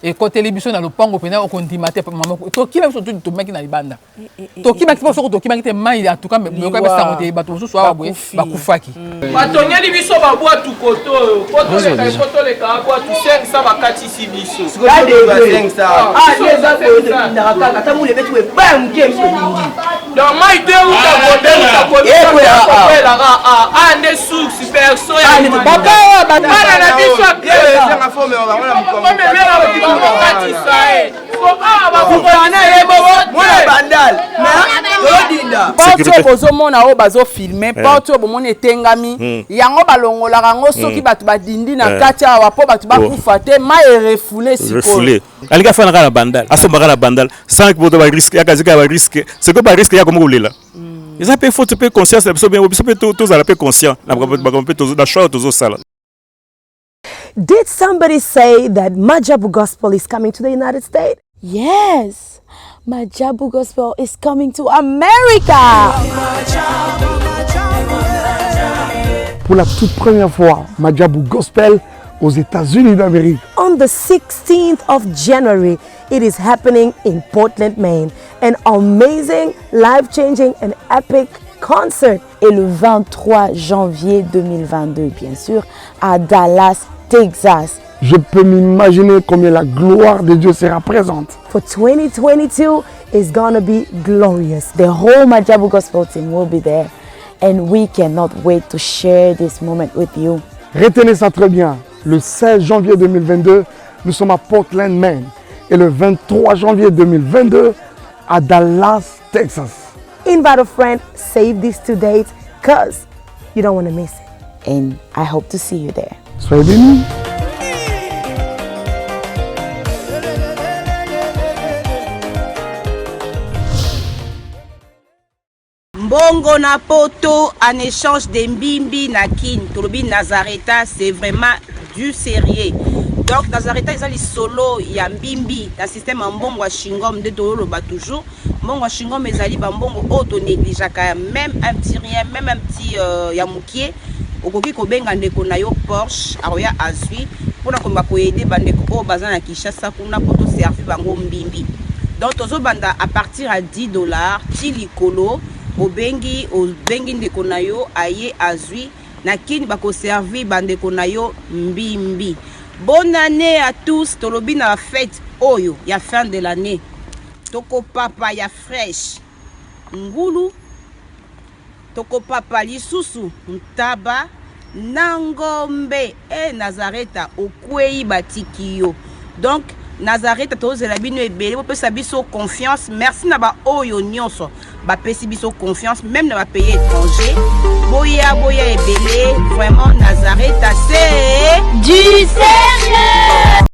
Ekoteli biso na lopango mpena okondima te mama tokima biso tobimaki na libanda eh, eh, eh, tokimaki mpo soki tokimaki te mai en tout cas yoka bisango te bato mosusu awa boye bakufaki mm. batongeli biso babwatu koto oyo po toleka po toleka bwatu 500 bakatisi biso donc mai te uta kote uta kote a nde source perso ya bana na biso Porte oyo bozomona oyo bazofilme eh. porte oyo bomoni etengami hmm. yango balongolaka yango soki hmm. bato badindi na eh. kati awa mpo bato bakufa te mai erefoule sikoyo alingi afanda kaka na bandal asomba kaka na bandal sans boto bariske yakazika bariske sikoyo bariske ya komi kolela hmm. eza mpe faute mpe conscience na biso biso mpe tozala mpe conscient na makambo mpe na choix oyo tozosala Did somebody say that Majabu Gospel is coming to the United States? Yes, Majabu Gospel is coming to America. Pour la toute première fois, Majabu Gospel aux États-Unis d'Amérique. On the 16th of January, it is happening in Portland, Maine. An amazing, life-changing and epic concert. Et le 23 janvier 2022, bien sûr, à Dallas, Texas. Je peux m'imaginer combien la gloire de Dieu sera présente. For 2022 is gonna be glorious. The whole Majabu Gospel team will be there and we cannot wait to share this moment with you. Retenez ça très bien. Le 16 janvier 2022, nous sommes à Portland, Maine. Et le 23 janvier 2022, à Dallas, Texas. Invite a friend, save these two dates, cause you don't want to miss it. And I hope to see you there. Soyez bénis. Mbongo na poto en echange de mbimbi na kin tolobi Nazareta c'est vraiment du serieux donc Nazareta eza lisolo ya mbimbi na système ya mbongo ya chingom nde tololoba toujours mbongo ya chingom ezali ba mbongo oyo to negligeaka meme un petit rien meme un petit euh, ya mokie okoki kobenga ndeko na yo Porsche akoya azwi mpona komeka koyede bandeko oyo baza na Kinshasa kuna mpo toservi bango mbimbi donc tozobanda à partir ya 10 dollars ti likolo obengi obengi ndeko na yo aye azwi na kin bakoservi bandeko na yo mbimbi bonne année à tous tolobi na fete oyo ya fin de l'année tokopapa ya fresh ngulu Tokopapa lisusu ntaba na ngombe eh Nazareta okweyi batiki yo donc Nazareta tozela bino ebele bopesa biso confiance merci na ba oyo nyonso bapesi biso confiance meme na ba pays étranger boya boya ebele vraiment Nazareta c'est du sérieux.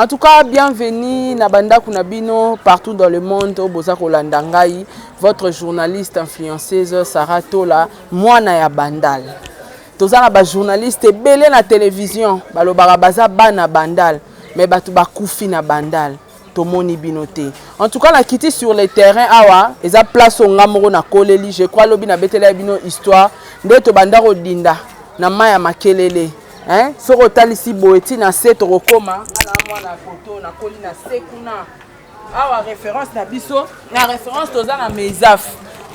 En tout cas, bienvenue na bandako na bino partout dans le monde oyo boza kolanda ngai, votre journaliste influenceuse Sarah Tola, mwana ya Bandal. Toza na bajournaliste ebele na télévision, balobaka baza bana Bandal, mais bato bakufi na Bandal, tomoni bino te. En tout cas, nakiti sur le terrain awa, eza place oyo nga moko nakoleli. Je crois lobi nabetela bino histoire nde tobanda kodinda na mai ya makelele, hein? Soki otalisi boye ntina se tokokóma, nga na mwana koto nakoli na se kuna. Awa référence na biso, na référence toza na Meisaf,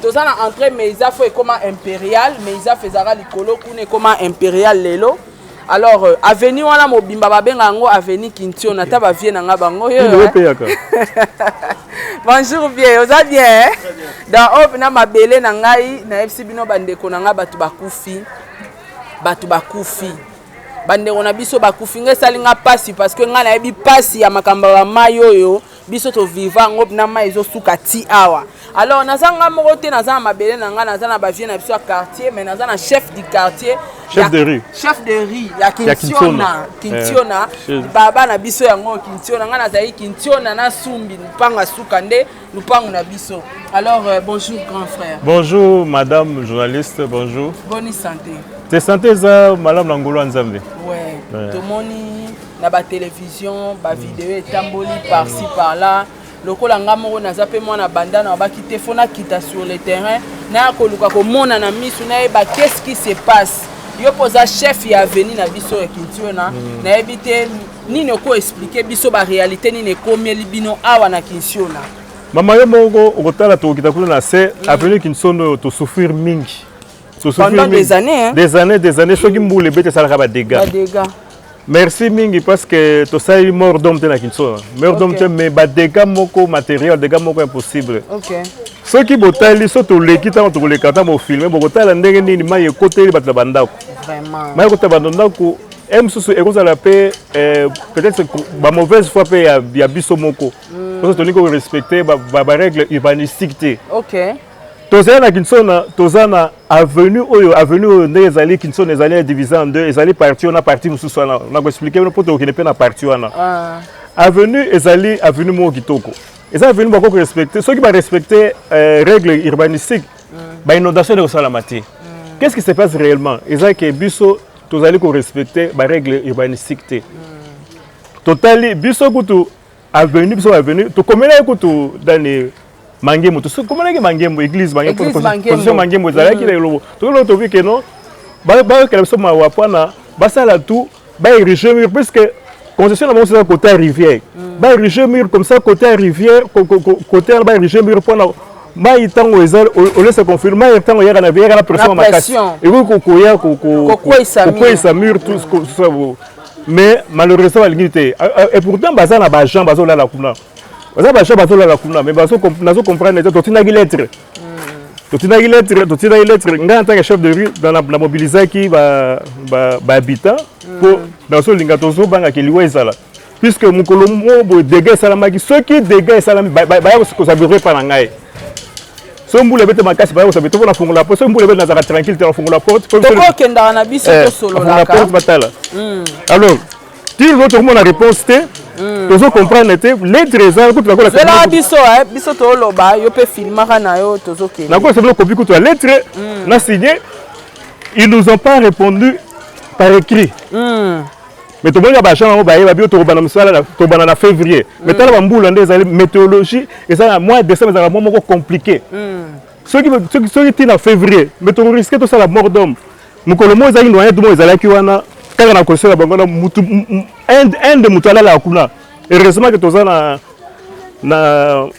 toza na entrée Meisaf oyo ekóma Impérial. Meisaf ezalaka likolo kuna, ekóma Impérial lelo. Alors avenue wana mobimba babenga yango avenue Kintiona. Ata bavieux na nga bango oyo, hein? Bonjour bien, oza bien, eh? Donc oyo mpena mabele na ngai. Nayebisi bino, bandeko na ngai, bato bakufi, bato bakufi, bandeko na biso bakufi. Ngai esali nga mpasi parce que ngai nayebi mpasi ya makambo ya bamai oyo biso toviva yango na mai ezosuka ti awa. Alors naza nga moko te, naza na mabele na ngai, naza na bavieux na biso ya quartier, mais naza na chef du quartier. Chef de rue. Chef de rue ya Kintiona. Kintiona, baba na biso yango Kintiona. Ngai nazali Kintiona na Sumbi, lupango ya suka nde lupango na biso. Alors bonjour grand frère. Bonjour madame journaliste, bonjour. Bonne santé? Te, santé eza malamu na ngolu ya Nzambe. Ouais. Tomoni na batélévision, bavideo etamboli par-ci par-là. Lokola nga moko naza mpe mwana banda na babaki te, fo nakita sur le terrain, naya koluka komona na misu, nayeba qu'est-ce qui se passe. Yo mpo oza chef ya avenue na biso ya Kintiona, nayebi te nini okoexpliquer biso, baréalité nini ekomieli bino awa na Kintiona. Mama, yo moko okotala, tokokita kuna na se. Avenue Kinsono oyo, tosouffrir mingi. Pendant des années, hein? Des années, des années. Soki mbula ebeti, esalaka badégâts. Badégâts. Merci mingi parce que tosali mort d'homme te na Kinsono, mort d'homme te, mais badégâts moko matériel, dégâts moko impossible. Soki botali so toleki, ntango tokoleka, ntango bofilmer, bokotala ndenge nini mai ekoteli bato na bandako. Mai ekotela bato na ndako e mosusu ekozala mpe peut-être bamauvaise foi mpe ya biso moko, parce tolingi korespecter barègle urbanistique te. Tozali na Kinsona, toza na avenue oyo. Avenue oyo ndenge ezali, Kinsona ezali divisé en deux, ezali partie oyo na partie mosusu wana. Nakoexpliquer bino mpo tokokende mpe na partie wana. Avenue ezali avenue moko kitoko, eza avenue bakoki korespecter. Soki barespecter règle urbanistique, bainondation nde kosalama te. Qu'est-ce qui se passe réellement? Eza ke biso tozali korespecter barègle urbanistique te. Totali biso kutu avenue, biso avenue tokomelaki kutu dani Mangembo, tokomelaki Mangembo, église Mangembo, position Mangembo ezalaki na elobo. Tokoloba tobi ke non, bayokela biso mawa mpona basala tout, baériger mur, puisque concession na bango eza côté ya rivière. Baériger mur comme ça côté ya rivière, côté wana baériger mur mpona mai ntango eza olesa confirme mai ntango eyaka na eyaka na pression makasi, ekoki koya kokweyisa mur, tout ça. Mais malheureusement balingi te. Et pourtant baza na baagent bazolala kuna, baza baagent bazolala kuna, mais nazo comprendre te. Totindaki lettre, totindaki lettre, totindaki lettre. Ngai en tant que chef de rue na mobilisaki bahabitant mpo nazolinga, tozobangaka liwa ezala, puisque mokolo moko boye dégâts esalamaki. Soki dégâts esalami, baya kosabire epa na ngai. So mbula ebete makasi, baya kosabe to mpo nafungola porte. Soki mbula ebete, nazalaka tranquille te, nafungola porte. Tokokendaka na biso, tosololaka. Porte batala. Alors ti lelo tokomona réponse te, tozo comprendre te. Lettre eza kutu. Nakozelaka biso, biso toloba, yo mpe filmaka na yo, tozokende. Nakosa bino kopi kutu ya lettre na signé. Ils nous ont pas répondu par écrit, mais tomoni ya baagent yango bayeba bio. Tokobanda mosala, tobanda na février, mais tala bambula nde ezali, météorologie eza na mois décembre, ezalaka mois moko compliqué. Soki ntina février, mais tokorisquer tosala mort d'homme. Mokolo moko ezalaki noyade moko ezalaki wana kaka na concession na bango na mutu un de moto alalaka kuna. Heureusement que toza na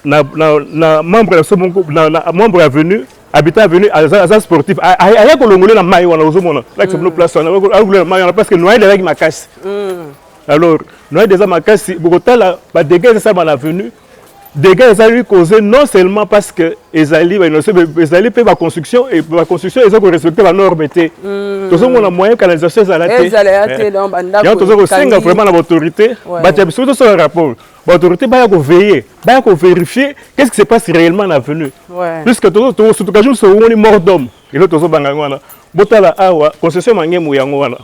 membre na biso moko na membre avenue, habitant avenue, aza sportif, aya kolongola na mai wana. Ozomona lakisa bino place wana, akolongola na mai wana parce que noyade ezalaki makasi. Alors noyade eza makasi, bokotala badégâts ezasalama na avenue. Dégâts ezali causé non seulement parce que ezali bainondation, ezali mpe baconstruction, baconstruction eza korespecter banorme te. Tozomona moyen canalisation ezala te. Yango toza kosenga vraiment na baautorité, bato ya biso, tosala rapport, baautorité baya koveiller, baya kovérifier qu'est-ce qui se passe réellement na avenue, puisque surtout jour sokomoni mort d'homme, elo tozobanga yango wana. Botala awa concession Mangemu yango wana.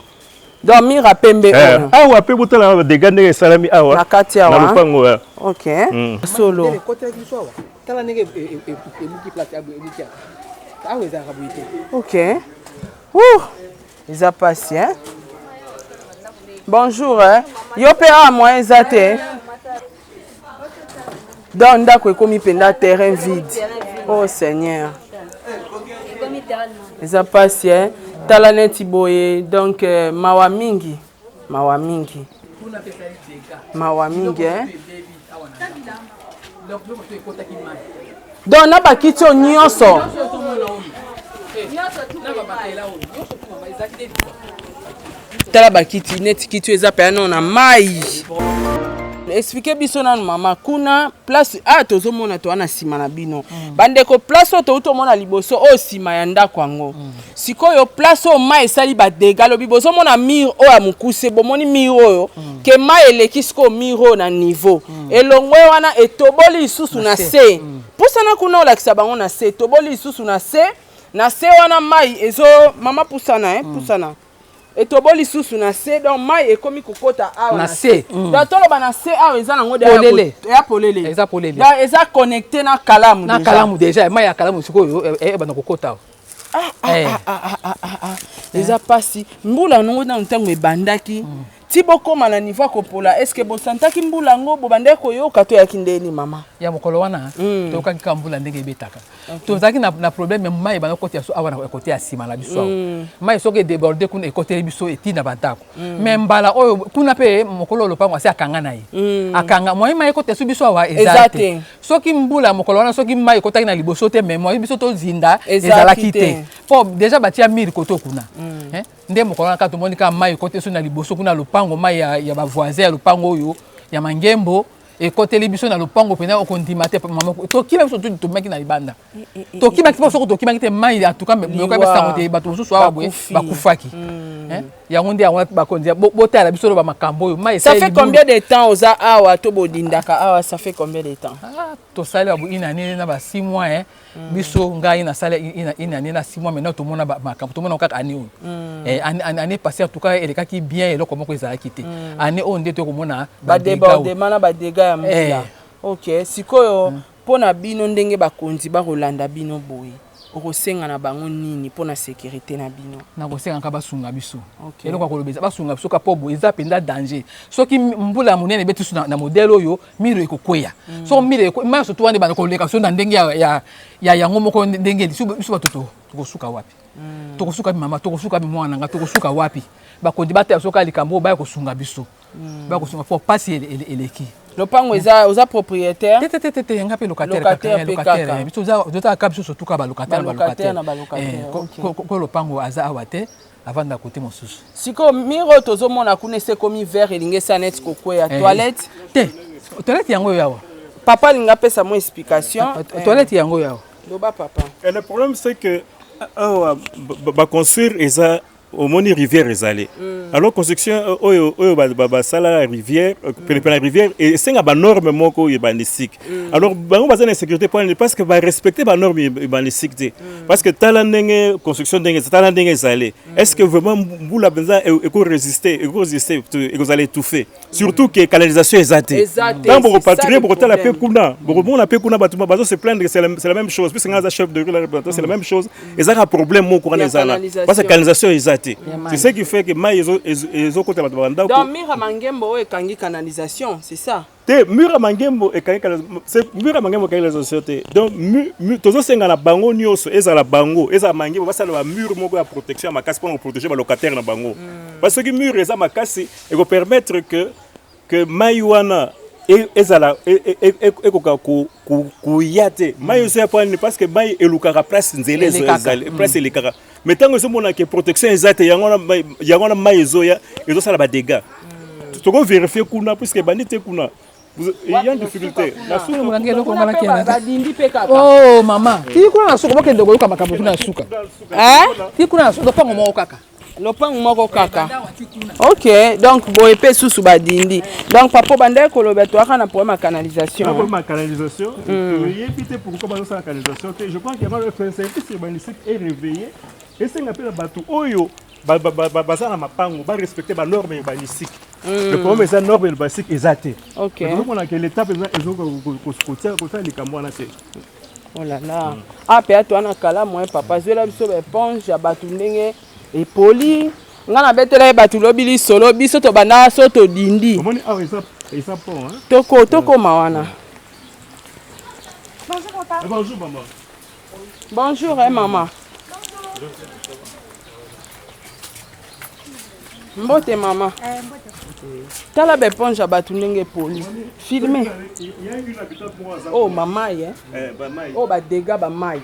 Donc mur ya pembe eh, oyo. Awa pe botala ba dégâts ndenge esalami awa. Na kati awa. Na lopango ya. OK. Solo. Tala ndenge ebuki place ebuki awa. Awa ezalaka boye te. OK. Ouh! Eza pasi hein. Bonjour hein. Yo pe awa moyen eza te. Donc ndako ekomi mpenza terrain vide. Oh Seigneur. Eza pasi hein. Tala neti boye donc euh, mawa mingi. Mawa mingi. Mawa mingi hein. Donc na bakiti oyo nyonso tala bakiti neti kiti oyo eza mpenza nano na mai explike biso nanu mama kuna place a ah, tozomona toa na nsima na bino mm. bandeko place oyo touti omona liboso oyo nsima ya ndako yango mm. Sikoyo place oyo mayi esali ba degats lobi bozomona mur oyo ya mukuse bomoni mur oyo mm. ke mayi eleki sikoyo mur oyo na niveau mm. elongwe wana etoboli lisusu na se mm. pusana kuna olakisa bango na se etoboli lisusu na se na se wana mayi ezo mama pusana eh, mm. pusana etoboli lisusu na se donc mayi ekomi kokota awa na se mm. donc toloba na se awa eza nango polele ya polele eza polele donc eza connecte na kalamu na kalamu deja mayi ya kalamu sikoyo ebanda eh, eh, kokota awa Ah, ah, eh. ah, ah, ah, ah, ah. eza mpasi mbula yango nano ntango ebandaki mm. ti bokóma na niveau ya kopola estce bosantaki mbula yango bobandaki koyoka to eyaki ndeni mama ya mokolo wana mm. toyokaki kaka mbula ndenge ebetaka okay. tozalaki na, na problème mai ebanda kokota so awa na kote ya nsima na biso awa mm. mai soki edeborde kuna ekoteli biso etina bandako mm. me mbala oyo kuna mpe mokolo lopango asi akanga na ye mm. akanga moye mai ekota so biso awa eza te Soki mbula ya mokolo wana soki mayi ekotaki na liboso te mais moyen biso tozinda ezalaki te po deja batia mur koto kuna mm. eh? nde mokolo wana kaka tomoni kaka mayi ekoti biso na liboso kuna lopango mayi ya, ya bavoisin ya lopango oyo ya mangembo ekoteli biso na lopango mpenza okondima te mama tokima biso tobimaki na libanda eh, eh, eh, tokimaki mpo soki tokimaki te mai en tout cas yoka bisango te bato mosusu awa boye bakufaki mm. yango nde yango bakonzi botala biso loba makambo oyo mai ça fait combien de temps oza awa to bodindaka awa ça fait combien de temps ah, tosali ba une année na ba 6 mois hein mm. biso ngai nasali une année na 6 mois maintenant tomona makambo tomona kaka année oyo mm. eh, année passée en tout cas elekaki bien eloko moko ezalaki te mm. année oyo nde tokomona ba débordement na ba dégâts ya mbula eh. ok sikoyo mpo na bino ndenge bakonzi bakolanda bino boye okosenga na bango nini mpo na securite na bino? Nakosenga kaka basunga biso. Okay. Eloko ya koloba eza basunga biso kaka mpo boye eza mpenza danger. Soki mbula ya monene ebeti biso na, na modèle oyo miro ekokweya. Mm. Soki miro ekweya, mai surtout wana ebanda koleka biso na ndenge ya, ya, ya yango moko ndenge biso bato tokosuka wapi? Mm. Tokosuka wapi mama, tokosuka wapi mwana nga, tokosuka wapi? Bakonzi batala biso kaka likambo oyo baya kosunga biso. Mm. Baya kosunga mpo pasi eleki. Lopango eza oza propriétaire? Te te te te nga pe locataire kaka locataire. Biso oza oza kaka biso surtout kaka ba locataire ba locataire na ba locataire. Eh, ko lopango aza awa te avanda côté mosusu. Sikoyo mur oyo tozomona kuna esi ekomi vert elingi esala neti kokweya eh, toilette? Te toilette yango oyo awa. Papa alingi apesa mwa explication. Eh, toilette yango oyo awa. Loba papa. Et le problème c'est que awa ba construire eza omoni rivière ezali mm. alors construction euh, oyo oyo basalaka rivière euh, penepene ya rivière esenga banorme moko urbanistique mm. alors bango baza na insécurité mpo nini parce que barespecte banorme urbanistique te mm. parce que tala ndenge construction ndenge tala ndenge ezali est ce que vraiment mbula mpenza ekoresiste ekoresiste ekozala étouffe surtout que canalisation eza te ntango bokopatrouille bokotala mpe kuna bokomona mpe kuna bato bazo se plaindre c'est la même chose puisque ngai aza chef de rue la représentant c'est la même chose ezaka problème moko wana eza na parce que canalisation eza te c'est ce qui fait que mai ezokota bato bandako donc mur ya mangembo oyo ekangi canalisation c'est ça te mur ya mangembo ekangi mur ya mangembo ekangi canalisation te donc tozosenga na bango nyonso ezala bango ezala mangembo basala ba mur moko ya protection ya makasi mpona koprotéger balocataire na bango mm. parce soki mur eza makasi eko permettre que que mai wana e, ezala e, e, ekoka koya te mai ezoya mpo nini parce que mai elukaka place nzela ezali place mm. elekaka mais ntango ezomona ke protection eza te yango wana mai ezoya ezosala badégâts mm. toko vérifier kuna puisque ebandi te kuna Il y a une difficulté. Na suka mulangi eloko ngana kena. Badindi pe kaka. Oh mama, ti kuna na suka bokende koyoka makambo kuna na suka. Eh? Ti kuna na suka lopango moko kaka. Lopango moko kaka. Ok, donc boye pe susu badindi. Donc papa bandaki koloba toyaka na problème ya canalisation. Problème ya canalisation. Toyebi te pourquoi bazosala canalisation te. Je crois que le service urbanistique est réveillé. Esenga pe na bato oyo. Baza na mapango, ba respecter ba normes urbanistiques. Le problème eza norme urbanistique eza te. Tozomona ke l'État mpenza ezokotia kosala likambo wana te. Oh là là. Ah, pe atu wana kalamu hein papa zwela biso ba éponge ya bato ndenge epoli. Nga nabetela ye bato lobi lisolo biso tobandaka so todindi. Omoni awa eza eza pont hein. Toko tokoma wana. Bonjour papa. Bonjour maman. Bonjour hein maman. Mbote mama. Eh, mbote. Tala ba éponge ya bato ndenge epoli. Filme. Oh mama ye. Eh, ba mai. Oh ba dégâts ba mai.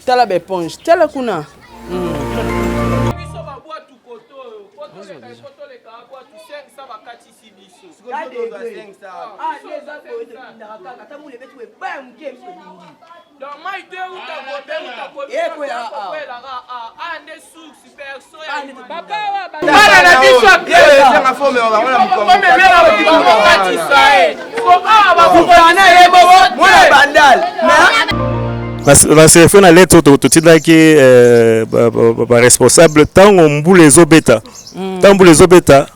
Tala ba éponge. Tala kuna. Biso babwatu koto oyo po toleka po toleka bwatu 500 bakatisi biso. Donc mai te euta kobe euta kobe kokwelaka a nde source berceau ya bana na biso komemela ye po awa bakokana ye mwana bandal. Na sefe na lettre totindaki baresponsable, ntango mbula ezobeta, ntango mbula ezobeta,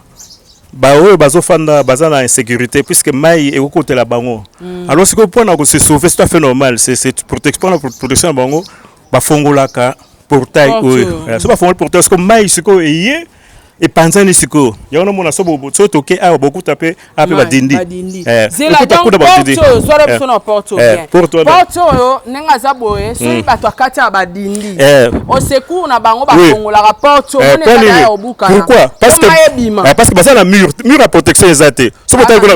baoyo bazofanda baza na insécurité puisque mai ekokotela bango. Alors sikoyo, mpona kose sauver, c'est tout à fait normal, c'est protection, mpona protection na bango, bafongolaka portail oyo. So bafongoli portail, sikoyo mai sikoyo eye epanzani. Sikoyo yango nomona so so toke awa, bokuta mpe awa mpe badindi. Zela, donc porte oyo, zwala biso na porte oyo bien. Porte oyo ndenge aza boye, soki bato akati ya badindi, au secours na bango, bafongolaka porte oyo, moni ezala ya obukana. Pourquoi? Parce que ebima. Parce que baza na mur, mur ya protection eza te. So botali kuna,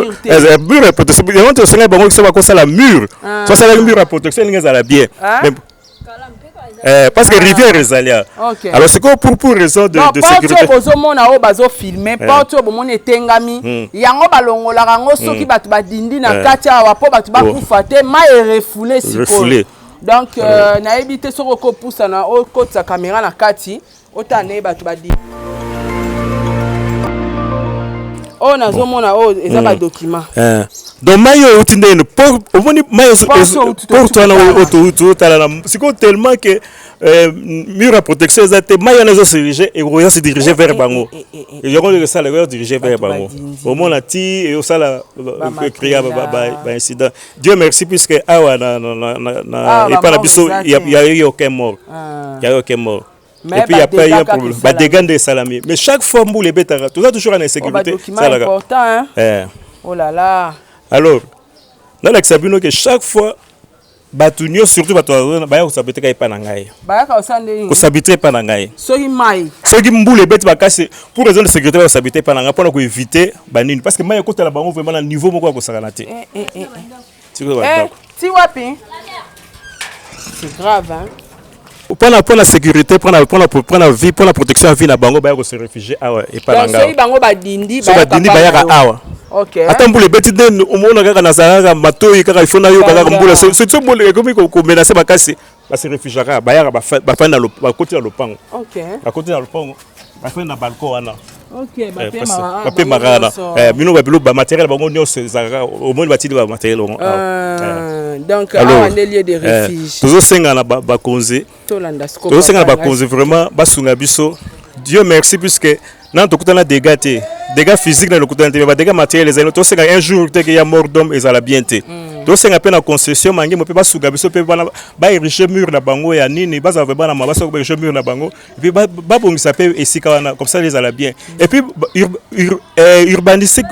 mur ya protection yango te. Osengai bango so bakosala mur, so basalaki mur ya protection, elingi ezala bien. Mais, parce que rivière ezali awa. Alors sikoyo, pour raison de sécurité, bozomona oyo bazofilme, porte oyo bomoni etengami, yango balongolaka yango soki bato badindi na kati awa, mpo bato bakufa te, mai erefouler sikoyo. Donc nayebi te soki okopusana, okotisa caméra na kati, otala ndenge bato badindi. Oyo nazomona oyo eza badocument. Donc mai oyo euti ndenge omoni mai porte wana oyo totala na sikoyo, tellement que mur ya protection eza te, mai wana ezodirige, ekoya se dirige vers bango. Yango esala ekoya dirige vers bango, omona ti eyosala créa baincident. Dieu merci, puisque awa epa na biso ya eu aucun mort, ya eu aucun mort. Et puis il y a pas eu un problème, badégâts nde esalami. Mais chaque fois mbula ebetaka, toza toujours en insécurité. Salaka important hein. Oh là là. Alors nalakisa bino ke chaque fois bato nyonso, surtout bato baya kos'abriter kaka epa na ngai. Bayaka kosala ndenge? Kos'abriter epa na ngai. Soki mai? Soki mbula ebeti makasi, pour raison de sécurité, bakos'abriter epa na ngai mpona koéviter banini, parce que mai ekotala bango vraiment na niveau moko ya kosakana te. Ti wapi? C'est grave hein. Mpona sécurité, mpona vie, mpona protection ya vie na bango, baya kose réfugier awa epa na ngai. Soki bango badindi? So badindi, bayaka awa. Ata mbula ebeti nde, omona kaka nazala kaka matoi kaka, ifo nayoka kaka mbula. So mbula ekomi komenacer makasi, base réfugiaka, bayaka, bafandi, bakoti na lopango, bakoti na lopango, bafandi na balcon wana, bapemaka wana. Bino babilo, bamatériel bango nyonso ezalaka, omoni batindi bamatériel bango. Donc awa nde lieu de refuge. Tozosenga na bakonzi, tozosenga na bakonzi vraiment basunga biso. Dieu merci, puisque nano tokutana dégâts te, dégâts physique na lokutana te, mais badégâts matériel ezali. Tosenga un jour te ke ya mort d'homme ezala bien te. Tosenga mpe na concession Mangemo mpe basuka biso mpe bana baérige mur na bango ya nini, bazala vraiment na ma basoka, baérige mur na bango et puis babongisa mpe esika wana, comme ça ezala bien. Et puis urbanistique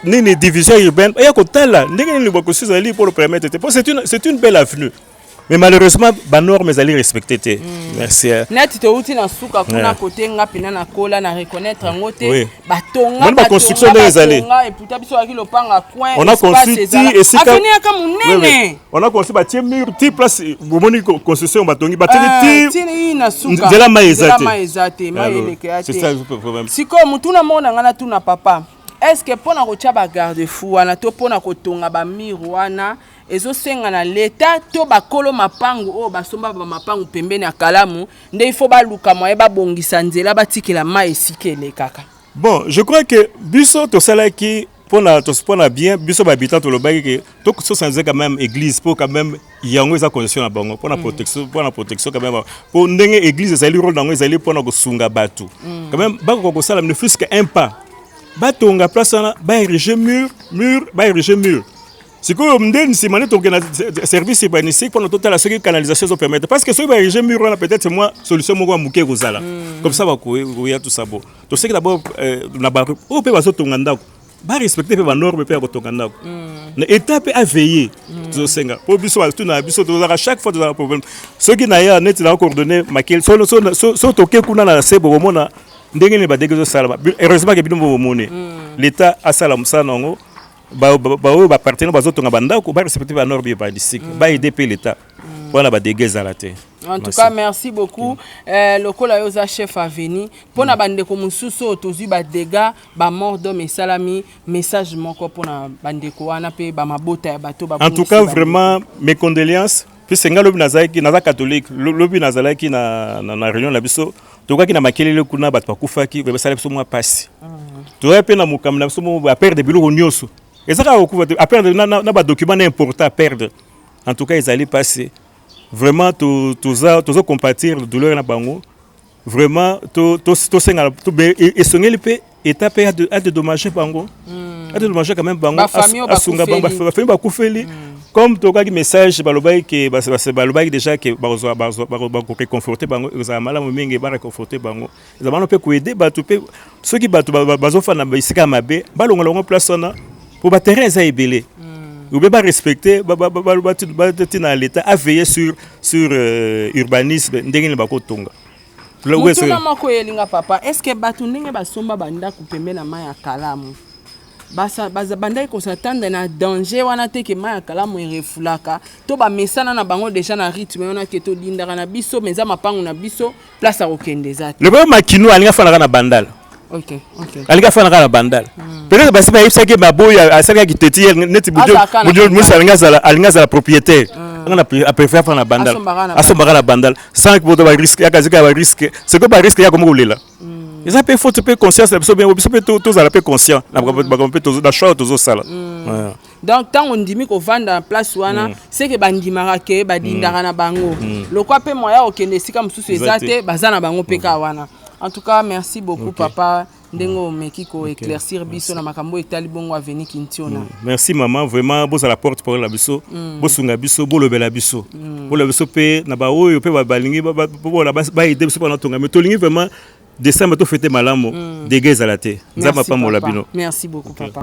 nini, division urbaine eya kotala ndenge nini bakosi ezali pour le permettre te, po c'est une belle avenue, mais malheureusement banorme ezali respecté te. Merci. Neti touti na suka kuna, kote nga mpena nakola na reconnaître yango te. Batonga baconstruction ndenge ezali. Eputa biso ayaki lopanga coin. On a construit ti esika avenue yaka monene. On a construit, batie mur ti place bomoni construction batongi, batiki ti na suka. Nzela mai eza te. Mai eza te, mai elekea te. Sikoyo motuna moko na ngai natuna papa: est ce que mpona kotia bagarde fou wana to mpona kotonga bamur wana, ezosenga na leta to bakolo mapangu oyo basomba bamapangu pembeni ya kalamu nde ifo baluka moye babongisa nzela, batikela mai esika elekaka? Bon, je crois que biso tosalaki Pona pona bien biso ba habitants tolobaki ke to sensibiliser quand même église po quand même yango eza condition na bango pona protection pona protection quand même po ndenge église ezali rôle na yango ezali pona kosunga bato quand même bakoka kosala ne fût-ce que un pas batonga place wana ba ériger mur mur ba ériger mur sikoyo nde nsima nde tokende na service urbanistique mpona totala soki canalisation ezopermettre parce que soki baérige mur wana peut-être mwa solution moko ya moke ekozala comme ça bakoya tout ça. Bo toseki d'abord na ba oyo mpe bazotonga ndako, barespecte mpe banorme mpe ya kotonga ndako na état mpe aveille. Tozosenga mpo biso batuna biso, tozalaka chaque fois tozalaka problème. Soki na ya neti na coordonné makeli so toke kuna na se, bokomona ndenge nini badégâts ezosalama. Heureusement ke bino bomoni l'état asala mosala na yango. Baoyo bapartenaire bazotonga bandako barespecte banorme urbanistique, baaider mpe l'état mpona badégâts ezala te. En tout cas, merci beaucoup. Lokola yo oza chef avenue, mpona bandeko mosusu oyo tozwi badégâts, bamort d'homme esalami, message moko mpona bandeko wana mpe bamabota ya bato. En tout cas, vraiment, mes condoléances, puisque nga lobi nazalaki, naza catholique, lobi nazalaki na réunion na biso, tokaki na makelele kuna, bato bakufaki, basala biso mwa pasi. Tozalaki mpe na mokambo na biso mo aperdre biloko nyonso, eza kaka kokufa te, aperdre na badocument na important aperdre. En tout cas, ezali pasi vraiment. Tozo compatir douleur na bango vraiment. Tosengala esongeli mpe état mpe adédommage bango, adédommage quand même bango, asunga bango bafamille bakufeli. Comme tokaki message, balobaki ke balobaki déjà ke bakoréconforte bango, ezala malamu mingi baréconforte bango, ezala wana mpe koaider bato mpe. Soki bato bazofanda esika ya mabe, balongola bango place wana po baterrain eza ebele ou bien barespecte batina l'état aveiller sur urbanisme, ndenge nini bakotonga. Motuna moko eyelinga, papa: est ce que bato ndenge basomba bandako pembe na mai ya Kalamu bandaki kos'attendre na danger wana te, ke mai ya Kalamu erefulaka, to bamesana na bango déjà na rythme wana, ke tolindaka na biso, mais eza mapango na biso, place ya kokende eza te? Le problème, makino alingi afandaka na Bandala. Alingi afandaka na Bandala. Peut-être basi bayebisaki maboyi, asalaki teti neti musi alingi azala propriétaire, anga apréfère afanda na Bandala, asombaka na Bandala sans poto barisque, yakazika barisque. Sikoyo barisque ya komi kolela, eza mpe faute mpe conscience na biso, biso mpe tozala mpe conscient na makambo mpe na choix oyo tozosala. Donc ntango ondimi kovanda na place wana, seke bandimaka ke badindaka na bango lokwa mpe moya okende esika mosusu eza te, baza na bango mpe kaka wana. En tout cas, merci beaucoup, papa, ndenge omeki koéclaircir biso na makambo etali bongo avenue Kintiona. Merci mama, vraiment bozala porte parole na biso, bosunga biso, bolobela biso, bolobela biso mpe na baoyo mpe balingi baaider biso mpona tonga. Mais tolingi vraiment décembre tofete malamu, dégâts ezala te. Nzambe apambola bino. Merci beaucoup, papa.